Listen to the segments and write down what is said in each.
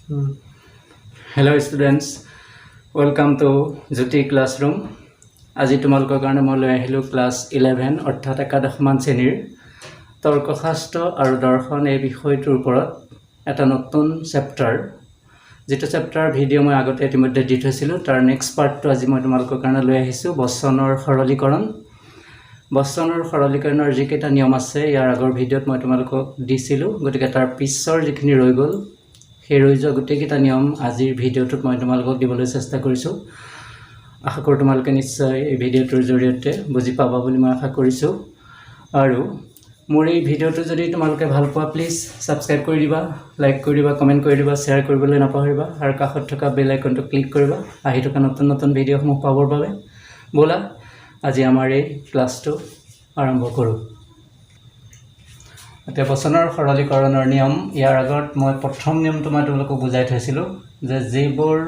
Hello students, welcome to Jyoti Classroom. আজি তোমালোকৰ কাৰণে মই লৈ আহিলোঁ ক্লাছ 11, অৰ্থাৎ একাদশমান শ্ৰেণীৰ তৰ্কশাস্ত্ৰ আৰু দৰ্শন এই বিষয়টোৰ ওপৰত এটা নতুন চেপ্টাৰ, যিটো চেপ্টাৰ ভিডিঅ' মই আগতে ইতিমধ্যে দি থৈছিলোঁ। তাৰ নেক্সট পাৰ্টটো আজি মই তোমালোকৰ কাৰণে লৈ আহিছোঁ, বচনৰ সৰলীকৰণ। বচনৰ সৰলীকৰণৰ যিকেইটা নিয়ম আছে, ইয়াৰ আগৰ ভিডিঅ'ত মই তোমালোকক দিছিলোঁ। গতিকে তাৰ পিছৰ যিখিনি ৰৈ গ'ল, সেই ৰৈ যোৱা গোটেইকেইটা নিয়ম আজিৰ ভিডিঅ'টোত মই তোমালোকক দিবলৈ চেষ্টা কৰিছোঁ। আশা কৰোঁ তোমালোকে নিশ্চয় এই ভিডিঅ'টোৰ জৰিয়তে বুজি পাবা বুলি মই আশা কৰিছোঁ। আৰু মোৰ এই ভিডিঅ'টো যদি তোমালোকে ভাল পোৱা, প্লিজ ছাবস্ক্ৰাইব কৰি দিবা, লাইক কৰি দিবা, কমেণ্ট কৰি দিবা, শ্বেয়াৰ কৰিবলৈ নাপাহৰিবা আৰু কাষত থকা বেল আইকনটো ক্লিক কৰিবা আহি থকা নতুন নতুন ভিডিঅ'সমূহ পাবৰ বাবে। ব'লা, আজি আমাৰ এই ক্লাছটো আৰম্ভ কৰোঁ। এতিয়া বচনৰ সৰলীকৰণৰ নিয়ম। ইয়াৰ আগত মই প্ৰথম নিয়মটো মই তোমালোকক বুজাই থৈছিলোঁ যে যিবোৰ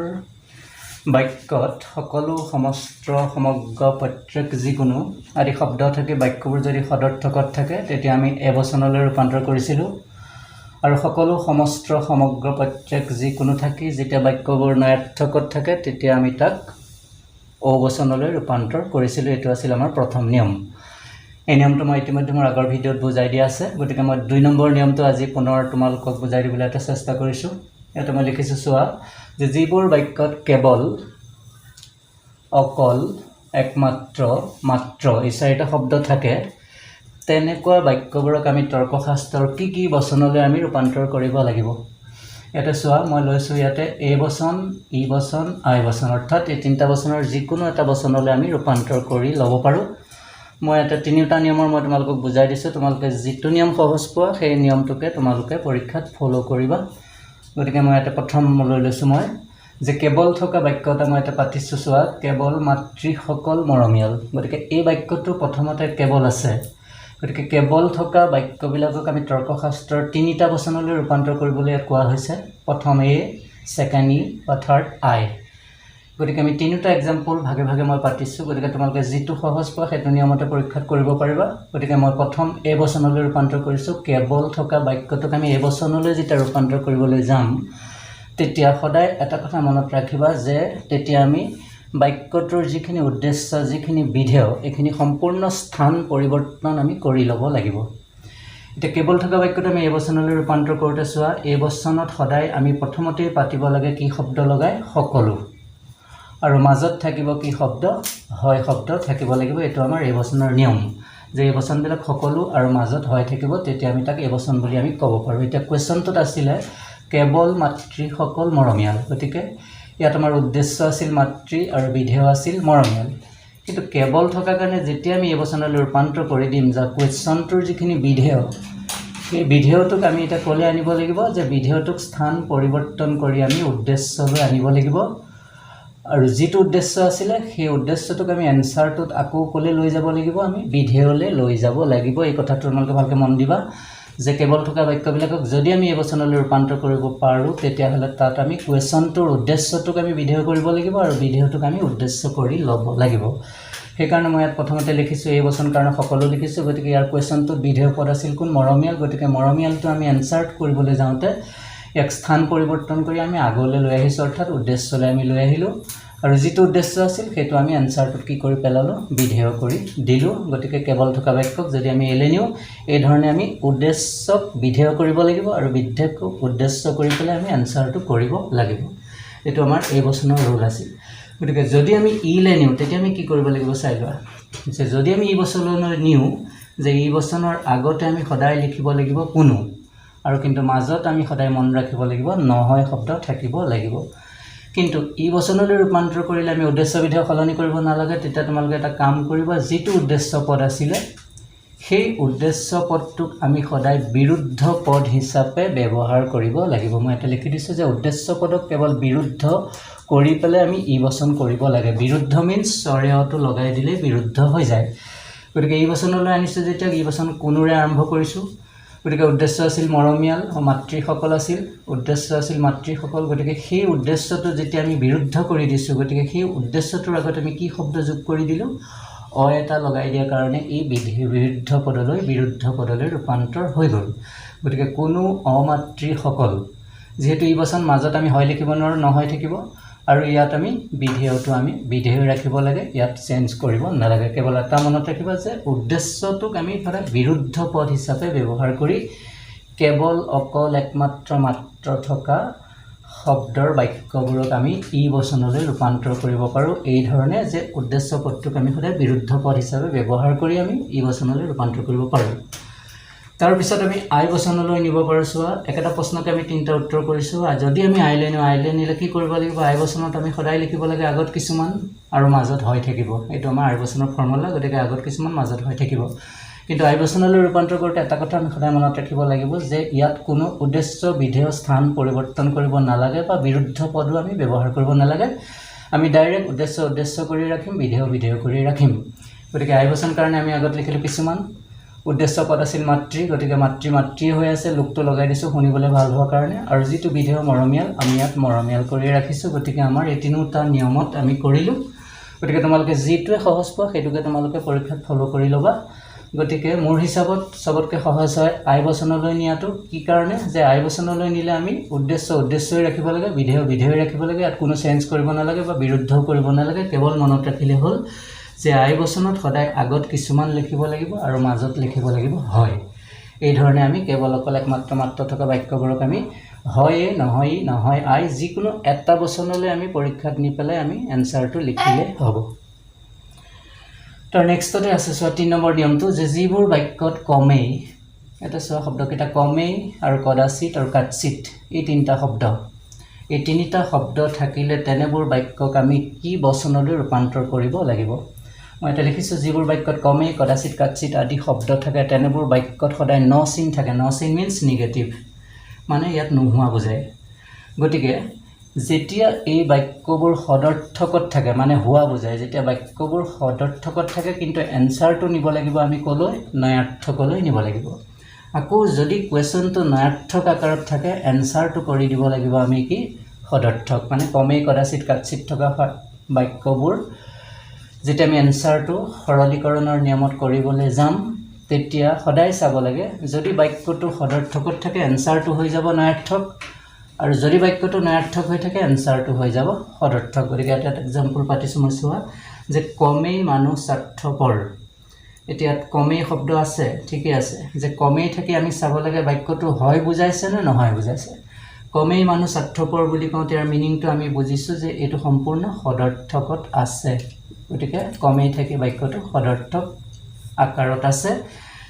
বাক্যত সকলো, সমস্ত, সমগ্ৰ, প্ৰত্যেক, যিকোনো আদি শব্দ থাকে, বাক্যবোৰ যদি সদৰ্থকত থাকে, তেতিয়া আমি এবচনলৈ ৰূপান্তৰ কৰিছিলোঁ। আৰু সকলো, সমস্ত, সমগ্ৰ, প্ৰত্যেক, যিকোনো থাকি যেতিয়া বাক্যবোৰ নঞাৰ্থকত থাকে, তেতিয়া আমি তাক অবচনলৈ ৰূপান্তৰ কৰিছিলোঁ। এইটো আছিল আমাৰ প্ৰথম নিয়ম। এই নিয়মটো মই ইতিমধ্যে মোৰ আগৰ ভিডিঅ'ত বুজাই দিয়া আছে। গতিকে মই 2 নম্বৰ নিয়মটো আজি পুনৰ তোমালোকক বুজাই দিবলৈ এটা চেষ্টা কৰিছোঁ। ইয়াতে মই লিখিছোঁ চোৱা, যে যিবোৰ বাক্যত কেৱল, অকল, একমাত্ৰ, মাত্ৰ এই চাৰিটা শব্দ থাকে, তেনেকুৱা বাক্যবোৰক আমি তৰ্কশাস্ত্ৰৰ কি কি বচনলৈ আমি ৰূপান্তৰ কৰিব লাগিব। ইয়াতে চোৱা, মই লৈছোঁ ইয়াতে এ বচন, ই বচন, আই বচন, অৰ্থাৎ এই তিনিটা বচনৰ যিকোনো এটা বচনলৈ আমি ৰূপান্তৰ কৰি ল'ব পাৰোঁ। মই ইয়াতে তিনিওটা নিয়মৰ মই তোমালোকক বুজাই দিছোঁ। তোমালোকে যিটো নিয়ম সহজ পোৱা, সেই নিয়মটোকে তোমালোকে পৰীক্ষাত ফ'ল' কৰিবা। গতিকে মই ইয়াতে প্ৰথম লৈ লৈছোঁ মই যে কেৱল থকা বাক্য এটা মই ইয়াতে পাতিছোঁ চোৱা, কেৱল মাতৃসকল মৰমীয়াল। গতিকে এই বাক্যটো প্ৰথমতে কেৱল আছে। গতিকে কেৱল থকা বাক্যবিলাকক আমি তৰ্কশাস্ত্ৰৰ তিনিটা বচনলৈ ৰূপান্তৰ কৰিবলৈ ইয়াত কোৱা হৈছে। প্ৰথম এ, ছেকেণ্ড ই বা থাৰ্ড আই। গতিকে আমি তিনিওটা এক্সাম্পল ভাগে ভাগে মই পাতিছোঁ। গতিকে তোমালোকে যিটো সহজ পোৱা, সেইটো নিয়মতে পৰীক্ষাত কৰিব পাৰিবা। গতিকে মই প্ৰথম এ বচনলৈ ৰূপান্তৰ কৰিছোঁ। কেৱল থকা বাক্যটোক আমি এ বচনলৈ যেতিয়া ৰূপান্তৰ কৰিবলৈ যাম, তেতিয়া সদায় এটা কথা মনত ৰাখিবা যে তেতিয়া আমি বাক্যটোৰ যিখিনি উদ্দেশ্য, যিখিনি বিধেয়, এইখিনি সম্পূৰ্ণ স্থান পৰিৱৰ্তন আমি কৰি ল'ব লাগিব। এতিয়া কেৱল থকা বাক্যটো আমি এ বচনলৈ ৰূপান্তৰ কৰোঁতে চোৱা, এ বচনত সদায় আমি প্ৰথমতেই পাতিব লাগে কি শব্দ লগাই? সকলো। আৰু মাজত থাকিব কি শব্দ? হয় শব্দ থাকিব লাগিব। এইটো আমাৰ এ বচনৰ নিয়ম যে এই বচনবিলাক সকলো আৰু মাজত হয় থাকিব, তেতিয়া আমি তাক এ বচন বুলি আমি ক'ব পাৰোঁ। এতিয়া কুৱেশ্যনটোত আছিলে কেৱল মাতৃসকল মৰমীয়াল। গতিকে ইয়াত আমাৰ উদ্দেশ্য আছিল মাতৃ আৰু বিধেয় আছিল মৰমীয়াল। কিন্তু কেৱল থকাৰ কাৰণে যেতিয়া আমি এই বচনলৈ ৰূপান্তৰ কৰি দিম, যে কুৱেশ্যনটোৰ যিখিনি বিধেয়, সেই বিধেয়টোক আমি এতিয়া ক'লৈ আনিব লাগিব যে বিধেয়টোক স্থান পৰিৱৰ্তন কৰি আমি উদ্দেশ্যলৈ আনিব লাগিব। আৰু যিটো উদ্দেশ্য আছিলে, সেই উদ্দেশ্যটোক আমি এনচাৰটোত আকৌ ক'লৈ লৈ যাব লাগিব? আমি বিধেয়লৈ লৈ যাব লাগিব। এই কথাটো তোমালোকে ভালকৈ মন দিবা যে কেৱল থকা বাক্যবিলাকক যদি আমি এই বচনলৈ ৰূপান্তৰ কৰিব পাৰোঁ, তেতিয়াহ'লে তাত আমি কুৱেশ্যনটোৰ উদ্দেশ্যটোক আমি বিধেয় কৰিব লাগিব আৰু বিধেয়টোক আমি উদ্দেশ্য কৰি ল'ব লাগিব। সেইকাৰণে মই ইয়াত প্ৰথমতে লিখিছোঁ এই বচন কাৰণে সকলো লিখিছোঁ। গতিকে ইয়াৰ কুৱেশ্যনটোত বিধেয় পদ আছিল কোন? মৰমীয়াল। গতিকে মৰমীয়ালটো আমি এনচাৰ কৰিবলৈ যাওঁতে ইয়াক স্থান পৰিৱৰ্তন কৰি আমি আগলৈ লৈ আহিছোঁ, অৰ্থাৎ উদ্দেশ্যলৈ আমি লৈ আহিলোঁ। আৰু যিটো উদ্দেশ্য আছিল, সেইটো আমি এনচাৰটোত কি কৰি পেলালোঁ? বিধেয় কৰি দিলোঁ। গতিকে কেৱল থকা বাক্যক যদি আমি এলে নিওঁ, এই ধৰণে আমি উদ্দেশ্যক বিধেয় কৰিব লাগিব আৰু বিধেয়ক উদ্দেশ্য কৰি পেলাই আমি এনচাৰটো কৰিব লাগিব। এইটো আমাৰ এই বচনৰ ৰুল আছিল। গতিকে যদি আমি ইলে নিওঁ, তেতিয়া আমি কি কৰিব লাগিব চাই লোৱা, যে যদি আমি ই বচনলৈ নিওঁ, যে ই বচনৰ আগতে আমি সদায় লিখিব লাগিব কোনো আৰু কিন্তু মাজত আমি সদায় মন ৰাখিব লাগিব নহয় শব্দ থাকিব লাগিব। কিন্তু ই বচনলৈ ৰূপান্তৰ কৰিলে আমি উদ্দেশ্য বিধেয় সলনি কৰিব নালাগে। তেতিয়া তোমালোকে এটা কাম কৰিবা, যিটো উদ্দেশ্য পদ আছিলে, সেই উদ্দেশ্য পদটোক আমি সদায় বিৰুদ্ধ পদ হিচাপে ব্যৱহাৰ কৰিব লাগিব। মই ইয়াতে লিখি দিছোঁ যে উদ্দেশ্য পদক কেৱল বিৰুদ্ধ কৰি পেলাই আমি ই বচন কৰিব লাগে। বিৰুদ্ধ মিনছ চৰেয়টো লগাই দিলেই বিৰুদ্ধ হৈ যায়। গতিকে ই বচনলৈ আনিছোঁ যেতিয়া ই বচন কোনোৰে আৰম্ভ কৰিছোঁ। গতিকে উদ্দেশ্য আছিল মৰমীয়াল, মাতৃসকল আছিল, উদ্দেশ্য আছিল মাতৃসকল। গতিকে সেই উদ্দেশ্যটো যেতিয়া আমি বিৰুদ্ধ কৰি দিছোঁ, গতিকে সেই উদ্দেশ্যটোৰ আগত আমি কি শব্দ যোগ কৰি দিলোঁ? অ এটা লগাই দিয়াৰ কাৰণে এই বিধি বিৰুদ্ধ পদলৈ ৰূপান্তৰ হৈ গ'ল। গতিকে কোনো অমাতৃসকল। যিহেতু ই বচন, মাজত আমি হয় লিখিব নোৱাৰোঁ, নহয় থাকিব। আৰু ইয়াত আমি বিধেয়টো আমি বিধেয় ৰাখিব লাগে, ইয়াত চেঞ্জ কৰিব নালাগে। কেৱল এটা মনত ৰাখিবা যে উদ্দেশ্যটোক আমি সদায় বিৰুদ্ধ পদ হিচাপে ব্যৱহাৰ কৰি কেৱল অকল একমাত্ৰ মাত্ৰ থকা শব্দৰ বাক্যবোৰক আমি ই বচনলৈ ৰূপান্তৰ কৰিব পাৰোঁ, এই ধৰণে যে উদ্দেশ্য পদটোক আমি সদায় বিৰুদ্ধ পদ হিচাপে ব্যৱহাৰ কৰি আমি ই বচনলৈ ৰূপান্তৰ কৰিব পাৰোঁ। তাৰপিছত আমি আই বচনলৈ নিব পাৰোঁ। চোৱা, একেটা প্ৰশ্নকে আমি তিনিটা উত্তৰ কৰিছোঁ। আৰু যদি আমি আইলৈ নিওঁ, আইলৈ নিলে কি কৰিব লাগিব? আই বচনত আমি সদায় লিখিব লাগে আগত কিছুমান আৰু মাজত হয় থাকিব। এইটো আমাৰ আই বচনৰ ফৰ্মুলা। গতিকে আগত কিছুমান, মাজত হয় থাকিব। কিন্তু আই বচনলৈ ৰূপান্তৰ কৰোঁতে এটা কথা আমি সদায় মনত ৰাখিব লাগিব যে ইয়াত কোনো উদ্দেশ্য বিধেয় স্থান পৰিৱৰ্তন কৰিব নালাগে বা বিৰুদ্ধ পদো আমি ব্যৱহাৰ কৰিব নালাগে। আমি ডাইৰেক্ট উদ্দেশ্য উদ্দেশ্য কৰি ৰাখিম, বিধেয় বিধেয় কৰি ৰাখিম। গতিকে আই বচন কাৰণে আমি আগত লিখিলোঁ কিছুমান, উদ্দেশ্য পদ আছিল মাতৃ, গতিকে মাতৃ মাতৃ হৈ আছে, লোকটো লগাই দিছোঁ শুনিবলৈ ভাল হোৱাৰ কাৰণে। আৰু যিটো বিধেয় মৰমীয়াল, আমি ইয়াত মৰমীয়াল কৰি ৰাখিছোঁ। গতিকে আমাৰ এই তিনিওটা নিয়মত আমি কৰিলোঁ। গতিকে তোমালোকে যিটোৱে সহজ পোৱা, সেইটোকে তোমালোকে পৰীক্ষাত ফ'ল' কৰি ল'বা। গতিকে মোৰ হিচাপত চবতকৈ সহজ হয় আই বচনলৈ নিয়াটো। কি কাৰণে যে আই বচনলৈ নিলে আমি উদ্দেশ্য উদ্দেশ্যই ৰাখিব লাগে, বিধেয় বিধেয় ৰাখিব লাগে, ইয়াত কোনো চেঞ্জ কৰিব নালাগে বা বিৰুদ্ধও কৰিব নালাগে। কেৱল মনত ৰাখিলে হ'ল যে আই বচনত সদায় আগত কিছুমান লিখিব লাগিব আৰু মাজত লিখিব লাগিব হয়। এই ধৰণে আমি কেৱল অকল একমাত্ৰ মাত্ৰ থকা বাক্যবোৰক আমি হয়ে, নহয়, নহয় আই, যিকোনো এটা বচনলৈ আমি পৰীক্ষাত নি পেলাই আমি এনচাৰটো লিখিলে হ'ব। তাৰ নেক্সটতে আছে চোৱা, 3 নম্বৰ নিয়মটো যে যিবোৰ বাক্যত কমেই, এটা চোৱা শব্দকেইটা, কমেই আৰু কদাচিত আৰু কাটচিত, এই তিনিটা শব্দ, এই তিনিটা শব্দ থাকিলে তেনেবোৰ বাক্যক আমি কি বচনলৈ ৰূপান্তৰ কৰিব লাগিব? মই এতিয়া লিখিছোঁ, যিবোৰ বাক্যত কমেই, কদাচিত, কাটচিত আদি শব্দ থাকে, তেনেবোৰ বাক্যত সদায় ন চিন থাকে। ন চিন মিনছ নিগেটিভ, মানে ইয়াত নোহোৱা বুজায়। গতিকে যেতিয়া এই বাক্যবোৰ সদৰ্থকত থাকে, মানে হোৱা বুজায়, যেতিয়া বাক্যবোৰ সদৰ্থকত থাকে, কিন্তু এনচাৰটো নিব লাগিব আমি ক'লৈ? নঞাৰ্থকলৈ নিব লাগিব। আকৌ যদি কুৱেশ্যনটো নঞাৰ্থক আকাৰত থাকে, এনচাৰটো কৰি দিব লাগিব আমি কি? সদৰ্থক। মানে কমেই, কদাচিত, কাটচিত থকা বাক্যবোৰ যেতিয়া আমি এনচাৰটো সৰলীকৰণৰ নিয়মত কৰিবলৈ যাম, তেতিয়া সদায় চাব লাগে, যদি বাক্যটো সদৰ্থকত থাকে, এনচাৰটো হৈ যাব নঞাৰ্থক আৰু যদি বাক্যটো নঞাৰ্থক হৈ থাকে, এনচাৰটো হৈ যাব সদৰ্থক। গতিকে এটা এক্সাম্পল পাতিছোঁ মই, চোৱা যে কমেই মানুহ স্বাৰ্থপৰ। এতিয়া ইয়াত কমেই শব্দ আছে, ঠিকে আছে। যে কমেই থাকি আমি চাব লাগে বাক্যটো হয় বুজাইছে নে নহয় বুজাইছে। কমেই মানুহ স্বাৰ্থপৰ বুলি কওঁতে ইয়াৰ মিনিংটো আমি বুজিছোঁ যে এইটো সম্পূৰ্ণ সদৰ্থকত আছে। গতিকে কমেই থাকি বাক্যটো সদৰ্থক আকাৰত আছে।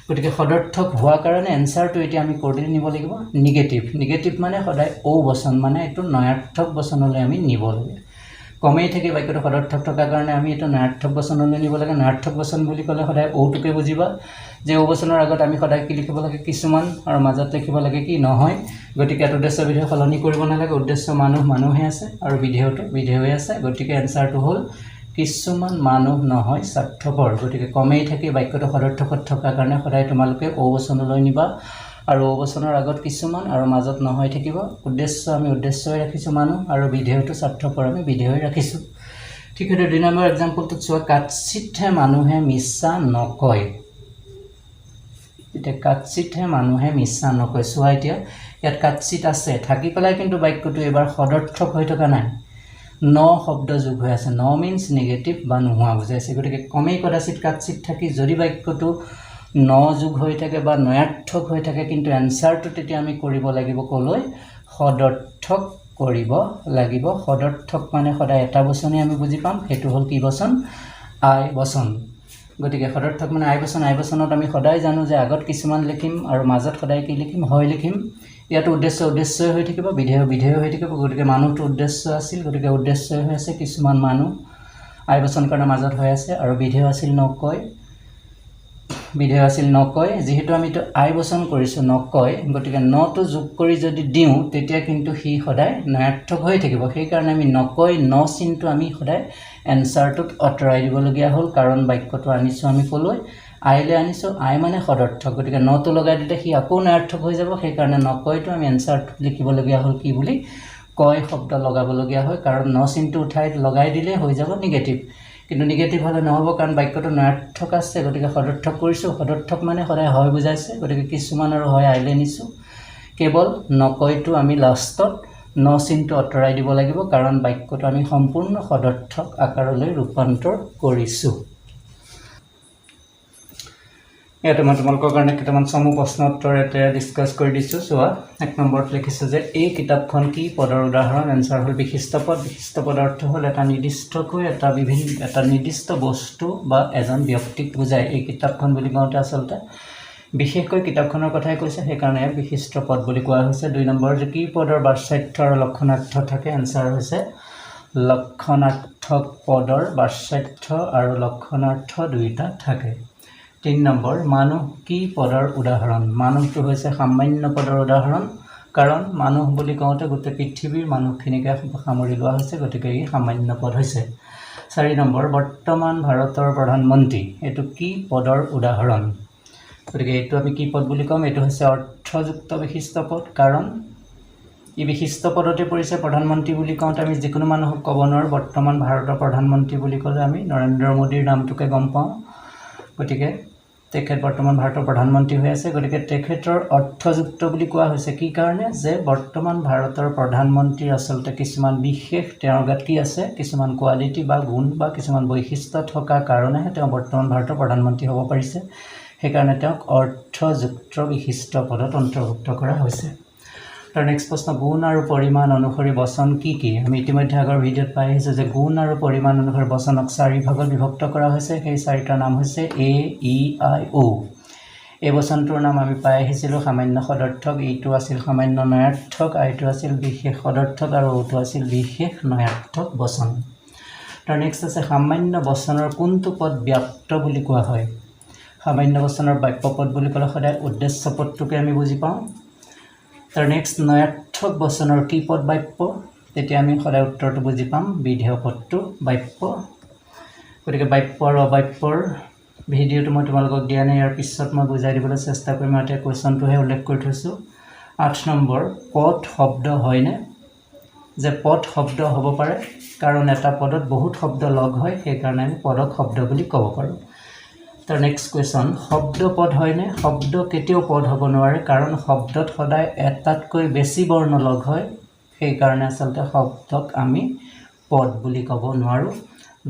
গতিকে সদৰ্থক হোৱাৰ কাৰণে এনচাৰটো এতিয়া আমি কৰি নিব লাগিব নিগেটিভ। নিগেটিভ মানে সদায় ঔ বচন, মানে এইটো নঞাৰ্থক বচনলৈ আমি নিব লাগে। কমেই থাকি বাক্যটো সদৰ্থক থকাৰ কাৰণে আমি এইটো নঞাৰ্থক বচনলৈ নিব লাগে। নঞাৰ্থক বচন বুলি ক'লে সদায় ঔটোকে বুজিবা যে ঔ বচনৰ আগত আমি সদায় কি লিখিব লাগে? কিছুমান আৰু মাজত লিখিব লাগে কি? নহয়। গতিকে ইয়াত উদ্দেশ্য বিধেয় সলনি কৰিব নালাগে। উদ্দেশ্য মানুহ মানুহে আছে আৰু বিধেয়টো বিধেয়ই আছে। গতিকে এনচাৰটো হ'ল কিছুমান মানুহ নহয় স্বাৰ্থপৰ। গতিকে কমেই থাকি বাক্যটো সদৰ্থকত থকাৰ কাৰণে সদায় তোমালোকে ঔ বচনলৈ নিবা আৰু ঔ বচনৰ আগত কিছুমান আৰু মাজত নহয় থাকিব। উদ্দেশ্য আমি উদ্দেশ্যই ৰাখিছোঁ মানুহ আৰু বিধেয়টো স্বাৰ্থপৰ আমি বিধেয়ই ৰাখিছোঁ। ঠিক সেইদৰে 2 নম্বৰ এক্সাম্পলটোত চোৱা, কাটচিতহে মানুহে মিছা নকয়। এতিয়া কাটচিতহে মানুহে মিছা নকয়। চোৱা, এতিয়া ইয়াত কাটচিত আছে, থাকি পেলাই কিন্তু বাক্যটো এইবাৰ সদৰ্থক হৈ থকা নাই, ন শব্দ যোগ হৈ আছে। ন মিনছ নিগেটিভ বা নোহোৱা বুজাইছে। গতিকে কমেই, কদাচিত, কাটচিত থাকি যদি বাক্যটো ন যোগ হৈ থাকে বা নঞাৰ্থক হৈ থাকে, কিন্তু এনচাৰটো তেতিয়া আমি কৰিব লাগিব ক'লৈ? সদৰ্থক কৰিব লাগিব। সদৰ্থক মানে সদায় এটা বচনেই আমি বুজি পাম, সেইটো হ'ল কি বচন? আই বচন। গতিকে সদৰ্থক মানে আই বচন। আই বচনত আমি সদায় জানো যে আগত কিছুমান লিখিম আৰু মাজত সদায় কি লিখিম? হয় লিখিম। ইয়াতো উদ্দেশ্য উদ্দেশ্যই হৈ থাকিব, বিধেয় বিধেয় হৈ থাকিব। গতিকে মানুহটো উদ্দেশ্য আছিল, গতিকে উদ্দেশ্যই হৈ আছে কিছুমান মানুহ, আই বচন কাৰণে মাজত হৈ আছে আৰু বিধেয় আছিল নকয়। বিধেয় আছিল নকয়। যিহেতু আমি এইটো আই বচন কৰিছোঁ, নকয়, গতিকে নটো যোগ কৰি যদি দিওঁ, তেতিয়া কিন্তু সি সদায় নঞাৰ্থক হৈ থাকিব। সেইকাৰণে আমি নকয় ন চিনটো আমি সদায় এনচাৰটোত আঁতৰাই দিবলগীয়া হ'ল। কাৰণ বাক্যটো আনিছোঁ আমি ক'লৈ? আইলৈ আনিছোঁ। আই মানে সদৰ্থক। গতিকে নটো লগাই দিলে সি আকৌ নঞাৰ্থক হৈ যাব। সেইকাৰণে নকয়টো আমি এনচাৰটোত লিখিবলগীয়া হ'ল কি বুলি? কয় শব্দ লগাবলগীয়া হয়। কাৰণ ন চিনটো উঠাই লগাই দিলে হৈ যাব নিগেটিভ। কিন্তু নিগেটিভ হ'লে নহ'ব, কাৰণ বাক্যটো নঞাৰ্থক আছে। গতিকে সদৰ্থক কৰিছোঁ। সদৰ্থক মানে সদায় হয় বুজাইছে। গতিকে কিছুমান আৰু হয় আইলৈ নিছোঁ। কেৱল নকয়টো আমি লাষ্টত ন চিনটো আঁতৰাই দিব লাগিব, কাৰণ বাক্যটো আমি সম্পূৰ্ণ সদৰ্থক আকাৰলৈ ৰূপান্তৰ কৰিছোঁ। ইয়াতে মই তোমালোকৰ কাৰণে কেইটামান চমু প্ৰশ্ন উত্তৰ ইয়াতে ডিছকাছ কৰি দিছোঁ। চোৱা, 1 নম্বৰত লিখিছোঁ যে এই কিতাপখন কি পদৰ উদাহৰণ? এনচাৰ হ'ল বিশিষ্ট পদ। বিশিষ্ট পদৰ অৰ্থ হ'ল এটা নিৰ্দিষ্টকৈ এটা নিৰ্দিষ্ট বস্তু বা এজন ব্যক্তিক বুজায়। এই কিতাপখন বুলি কওঁতে আচলতে বিশেষকৈ কিতাপখনৰ কথাই কৈছে, সেইকাৰণে ইয়াক বিশিষ্ট পদ বুলি কোৱা হৈছে। 2 নম্বৰ যে কি পদৰ বাচ্যাৰ্থ আৰু লক্ষণাৰ্থ থাকে? এনচাৰ হৈছে লক্ষণাৰ্থক পদৰ বাচ্যাৰ্থ আৰু লক্ষণাৰ্থ দুয়োটা থাকে। 3 নম্বৰ, মানুহ কি পদৰ উদাহৰণ? মানুহটো হৈছে সামান্য পদৰ উদাহৰণ, কাৰণ মানুহ বুলি কওঁতে গোটেই পৃথিৱীৰ মানুহখিনিকে সামৰি লোৱা হৈছে, গতিকে ই সামান্য পদ হৈছে। 4 নম্বৰ, বৰ্তমান ভাৰতৰ প্ৰধানমন্ত্ৰী, এইটো কি পদৰ উদাহৰণ? গতিকে এইটো আমি কি পদ বুলি ক'ম? এইটো হৈছে অৰ্থযুক্ত বিশিষ্ট পদ, কাৰণ ই বিশিষ্ট পদতে পৰিছে। প্ৰধানমন্ত্ৰী বুলি কওঁতে আমি যিকোনো মানুহক ক'ব নোৱাৰোঁ। বৰ্তমান ভাৰতৰ প্ৰধানমন্ত্ৰী বুলি ক'লে আমি নৰেন্দ্ৰ মোদীৰ নামটোকে গম পাওঁ। গতিকে তেখেত বৰ্তমান ভাৰতৰ প্ৰধানমন্ত্ৰী হৈ আছে। গতিকে তেখেতৰ অৰ্থযুক্ত বুলি কোৱা হৈছে। কি কাৰণে যে বৰ্তমান ভাৰতৰ প্ৰধানমন্ত্ৰীৰ আচলতে কিছুমান বিশেষ তেওঁৰ গাত কি আছে, কিছুমান কোৱালিটি বা গুণ বা কিছুমান বৈশিষ্ট্য থকা কাৰণেহে তেওঁ বৰ্তমান ভাৰতৰ প্ৰধানমন্ত্ৰী হ'ব পাৰিছে। সেইকাৰণে তেওঁক অৰ্থযুক্ত বিশিষ্ট পদত অন্তৰ্ভুক্ত কৰা হৈছে। তাৰ নেক্সট প্ৰশ্ন, গুণ আৰু পৰিমাণ অনুসৰি বচন কি কি? আমি ইতিমধ্যে আগৰ ভিডিঅ'ত পাই আহিছোঁ যে গুণ আৰু পৰিমাণ অনুসৰি বচনক চাৰি ভাগত বিভক্ত কৰা হৈছে। সেই চাৰিটাৰ নাম হৈছে এ, ই, আই, অ'। এই বচনটোৰ নাম আমি পাই আহিছিলোঁ সামান্য সদৰ্থক, ইটো আছিল সামান্য নঞাৰ্থক, আইটো আছিল বিশেষ সদৰ্থক আৰু ঔটো আছিল বিশেষ নঞাৰ্থক বচন। তাৰ নেক্সট আছে, সামান্য বচনৰ কোনটো পদ ব্যাপ্ত বুলি কোৱা হয়? সামান্য বচনৰ ব্যাপ্য পদ বুলি ক'লে সদায় উদ্দেশ্য পদটোকে আমি বুজি পাওঁ। তাৰ নেক্সট, নঞাৰ্থক বচনৰ কি পদ ব্যাপ্য? তেতিয়া আমি সদায় উত্তৰটো বুজি পাম, বিধেয় পদটো ব্যাপ্য। গতিকে ব্যাপ্য আৰু অব্যাপ্যৰ ভিডিঅ'টো মই তোমালোকক দিয়া নাই। ইয়াৰ পিছত মই বুজাই দিবলৈ চেষ্টা কৰিম। ইয়াতে কুৱেশ্যনটোহে উল্লেখ কৰি থৈছোঁ। 8 নম্বৰ, পদ শব্দ হয়নে? যে পদ শব্দ হ'ব পাৰে, কাৰণ এটা পদত বহুত শব্দ লগ হয়, সেইকাৰণে আমি পদক শব্দ বুলি ক'ব পাৰোঁ। তাৰ নেক্সট কুৱেশ্যন, শব্দ পদ হয়নে? শব্দ কেতিয়াও পদ হ'ব নোৱাৰে, কাৰণ শব্দত সদায় এটাতকৈ বেছি বৰ্ণ লগ হয়। সেইকাৰণে আচলতে শব্দক আমি পদ বুলি ক'ব নোৱাৰোঁ।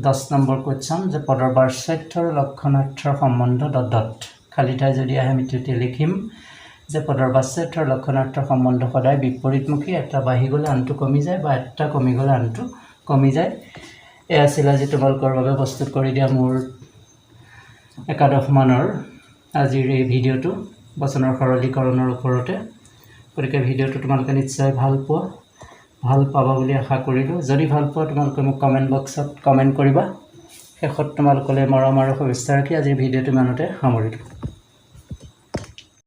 10 নম্বৰ কুৱেশ্যন যে পদৰ বাচ্যাৰ্থ আৰু লক্ষণাৰ্থৰ সম্বন্ধ ডট ডট। খালী ঠাই যদি আহে, আমি তেতিয়া লিখিম যে পদৰ বাচ্যাৰ্থ আৰু লক্ষণাৰ্থৰ সম্বন্ধ সদায় বিপৰীতমুখী। এটা বাঢ়ি গ'লে আনটো কমি যায় বা এটা কমি গ'লে আনটো কমি যায়। এয়া আছিল আজি তোমালোকৰ বাবে প্ৰস্তুত কৰি দিয়া মোৰ একাদশ মানৰ আজিৰ এই ভিডিঅ'টো বচনৰ সৰলীকৰণৰ ওপৰতে। গতিকে ভিডিঅ'টো তোমালোকে নিশ্চয় ভাল পাবা বুলি আশা কৰিলোঁ। যদি ভাল পোৱা, তোমালোকে মোক কমেণ্ট বক্সত কমেণ্ট কৰিবা। শেষত তোমালোকলৈ মৰম আৰু শুভেচ্ছা ৰাখি আজিৰ ভিডিঅ'টো ইমানতে সামৰিলোঁ।